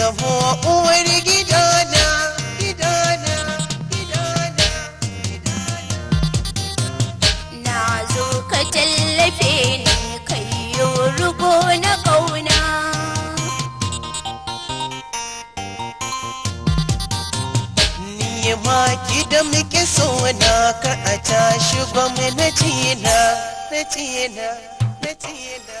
zamo uwar gidana gidana gidana gidana. Na zo ka tallafe ni kai yo rugo na kauna. Ni ma ki da muke so na kar a tashi gwamnati na na na na na.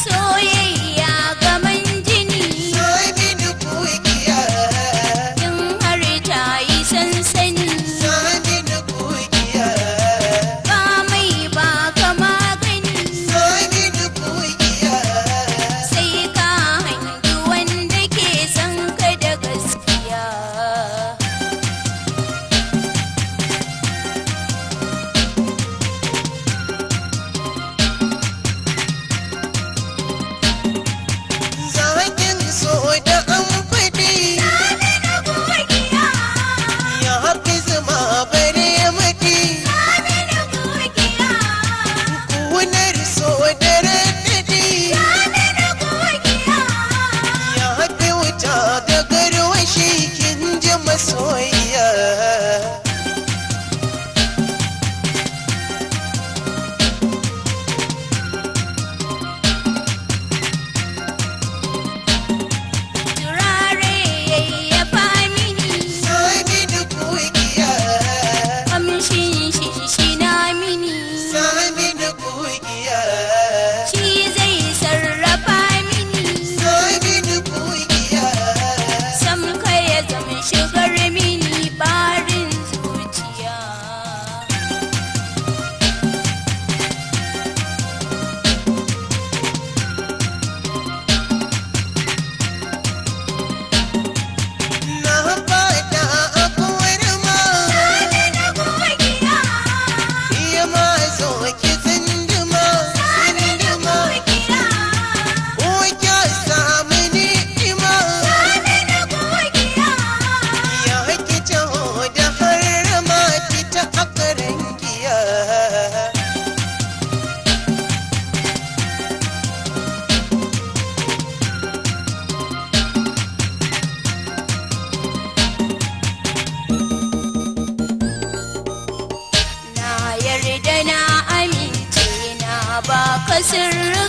Soyayya gaman jini Saminu kugiya, in har ta yi sansani, Saminu kugiya, ba mai ba ka magani, Saminu kugiya. Sai ka hangi wanda ke son ka da gaskiya. Zakin so da an faɗi, Saminu kugiya, ya hafi zama bare maɗi. Saminu kugiya, Kunar so da raɗaɗi, Saminu kugiya. ya hafi wuta da garwashi kin ji masoyiya. Turare yayyafa mini, Saminu kugiya, kamshin shinshina mini, Saminu kugiya, shi zai sarrafa mini, Saminu kugiya. Sam ka ya zama shigar mini barin zuciya. Na fada a kurma, Saminu kugiya, iya ma zo ki tsinduma, Saminu tsinduma. kugiya, Ko kya samu ni'ima, Saminu kugiya. ya ki taho da harama fita a karen giya. Na yarda na amince na baka sirri.